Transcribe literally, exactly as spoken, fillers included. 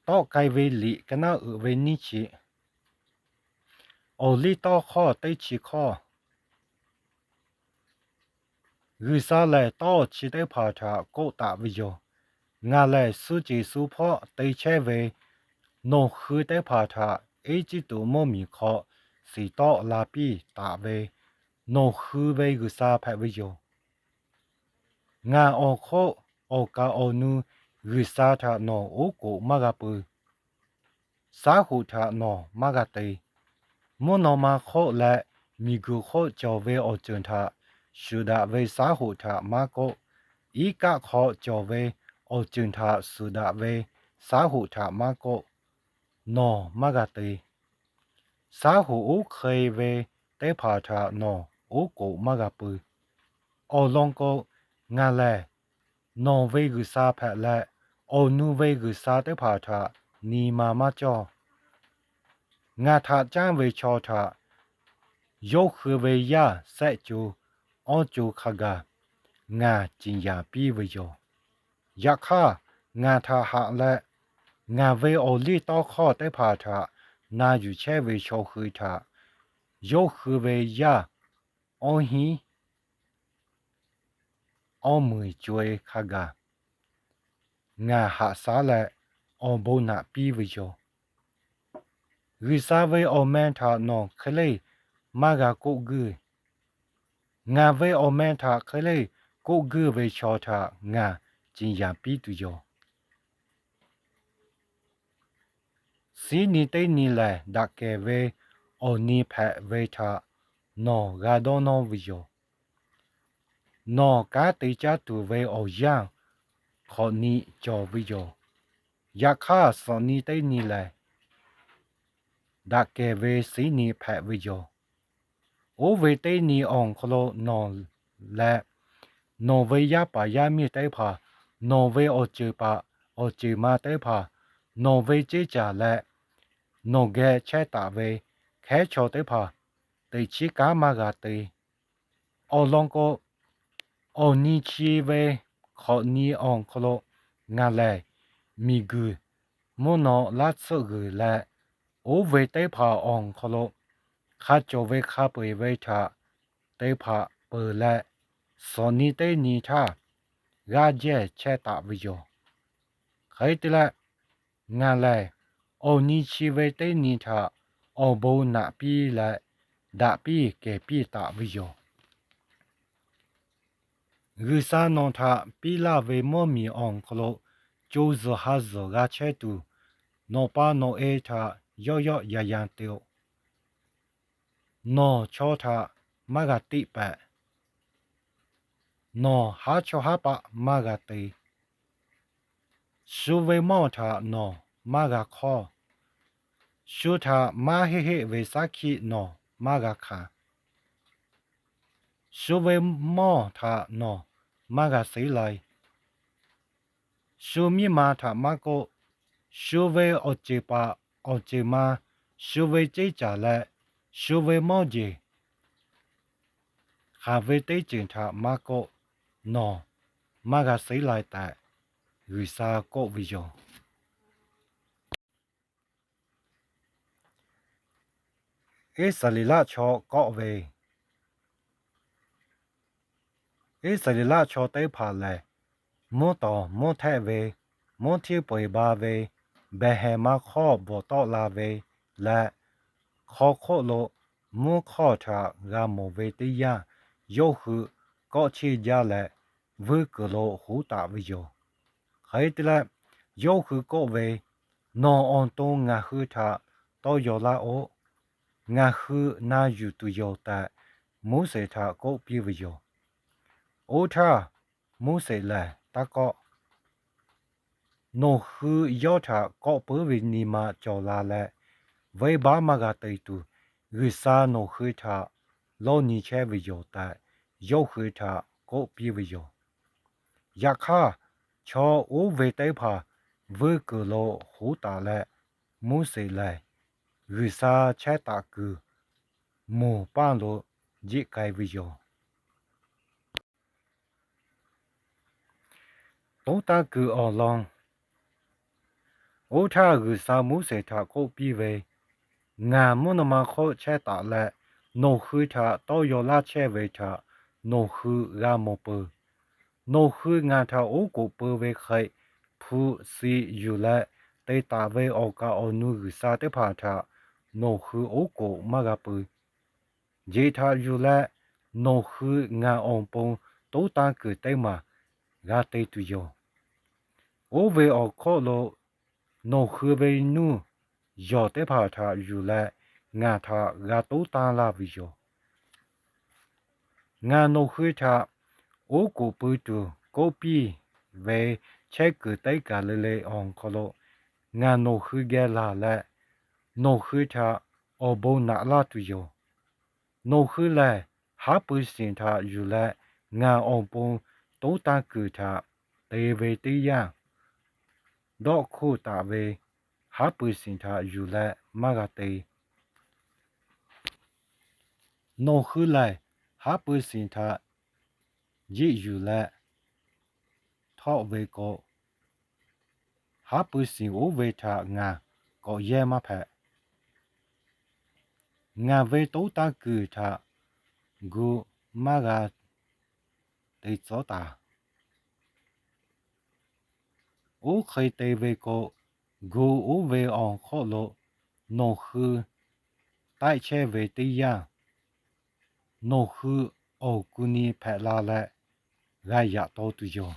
Tawr kaiv ve lif, karnar uiq ve nir ciq, awqlir tawr khawr teuciq khawr. Ghuiqsha laeq tawr-awq ciq teupaq taq kov taf ve yawq. Ngaq laeq surceq surpawr teucaer ve nawqhuiq teupaq taq Ercirtuv mawrmiq khaw siqtawr lavpir taf ve nawqhuiq ve Ghuiqsha paeq ve yawq. Ngaq awq khoer awq kaq awq nui Ghuiqsha taq nawq orkof mar gha puiv. Sarkhof taq nawq mar gha te. Murnawma khoer laer miqguq khoer cawq ve awqjeq taq shuif daf ve sarkhof taq mar kov. Irkaf khaw cawq ve awqjeq taq shuif daf ve sarkhof taq mar kov. Nawq mar gha te. Sarkhof urkhae ve teupaq taq nawq orkof mar gha puiv. Awqlawn kov, ngaq laeq nawq ve Ghuiqsha paeq laer, awq nui ve Ghuiqsha teupaq taq nima mar cawr. Ngaq taq canr ve caw taq, yawrhuiq ve yar saercov, anrcov kagaq, ngaq ciqyaq pir ve yawq. Yaqkar, ngaq taq haq laer, ngaq ve awqlir tawr khawr teupaq taq na yuqcaer ve shaw heu taq, yawrhuiq ve yar, anrhir, anrmuiq cov-eu kagaq, ngaq haq sar laer awqbo naf pir ve yawq. Ghuiqsha ve awqmae taq nawq keuvler mar gha kov guir. Ngaq ve awqmae taq keuvler kov guir ve caw taq ngaq ciqyaq pir tuq yawq. Sirni terni laeq dafkaeq ve awqni paeq ve taq nawq gha dawr nawr ve yawq. Nawq kar teucar tuq ve awqyar khawfni cawq ve yawq. Yaqkar sanqni terni laeq dafkaeq ve sirni paeq ve yawq. Or ve terni awq khawlo nawq laer, nawq ve yarpaq yarmir teupaq, nawq ve awqceuq paq awqceuq ma teupaq, nawq ve tsercaq laer, nawq ghae caer taf ve khaer caw teupaq, teqcir kar mar gha te. Awqlawn kov, awqni ci ve khawfni awq khawlo, ngaq laeq miqguiq murnawr lar tseuv ghuiq laer, or ve teupaq awq khawlo, kacawq ve kapeuq ve taq teupaq peuq laer, sanqni terni tar ghar jaer caer taf ve yawq. Khaqaer te laer, ngaq laeq awqni ci ve terni taq awqbo naf pir laer, daf pir kaeq pir taf ve yawq. Ghuiqsha nawq taq pir lar ve mawrmiq awq khawlo, tsov zuq ha zuq gha caer tuq, nawqpav nawq-e taq yawr yawr yaya te-o. Nawq caw taq mar gha tiv paef. Nawq har caw har pav mar gha te. Shu ve mawr taq nawq mar gha khawr. Shu taq mar her her ve sarkir nawq mar gha kaq. Shu ve mawr taq nawq mar gha ser la. Shu mirma taq mar kov. Shu ve awqceuq paf awqceuq ma, shu ve tsercaq laer, shu ve mawrjeq, khaq ve terceuq taq mar kov, nawq mar gha ser la taef, Ghuiqsha kov ve yawq. Irsaqleqlav caw kawv ve, Irsaqleqlav caw teupaq laeq, murtawq murtaer ve, murtir poeq ba ve, baeqhaeq ma khawr bawqtawv la ve laer, khawr khawr lo mur khawr taq gha mawq ve teryar, yawrhuiq kawv tser jar laer, vuir keuq lo hur taf ve yawq. Khaqaer te laer, yawrhuiq kawv ve, nawq awq tov ngaq heu taq tawv yaw lar-or, ngaq heu na yuq tuq yawq taef, Morseq taq kov pir ve yawq. Or tar, Morseq laeq tarkawv, nawq heu yawr taq kawv peuq ve nima cawq la laer, voerbar mar gha teq tuq, Ghuiqsha nawq heu taq lawrni caer ve yawq taef, yawrhuiq taq kov pir ve yawq. Yaqkar, caw or ve teupaq vuir keuq lo hur taf laer, Morseq laeq Ghuiqsha caer taf kuiq muq par lo jir kaiv ve yawq. Tov tavkuiq awq lan, Or tar-aq, Ghuiqsaq Morseq taq kov bir ve, Ngaq mur nuima khawr caer taf laer, nawq hui taq tawr yawlar caer ve taq, nawq hui gha mawq peuq. Nawq hui ngaq taq orkof peuv ve khaeq, pu siq yuq laer, teq taf ve awqgaf awqnu ghuiqsha tersaq taq, nawq hui orkof mar gha peuq. Jeq taq yuq laer, nawq hui ngaq awq pov tortav kuiq tersaq gha te tuq yawq. Or ve awq khawr lo, nawq hui ve nmr yawq tersaq taq yuq laer, ngaq taq gha tortav lar-euq yawq. Ngaq nawq hui taq orkof puiv tuq kov bir ve caer kuiq tersaq gaqle le-awq khawr lo, ngaq nawq hui gaelar laer, nawq hui taq awqbo naflar tuq yawq. Nawq hui laeq, harpuiv siq taq yuq laer, ngaq awq pov tortav kuiq taq te ve tersaq, dawrkur taf ve harpuiv siq taq yuq laer mar gha te. Nawq hui laeq, harpuiv siq taq jir yuq laer tawr ve kov, harpuiv siq or ve taq ngaq kawf yaer mar paeq. Ngaq ve tortav kuiq taq guv mar gha te tsawrtaf. Or khaeq te ve kov, guv or ve awq khawr lo, nawq hui taer caer ve tersaq, nawq hui awq kuv ni paeqlar laer gha yaf tawv tuq yawq.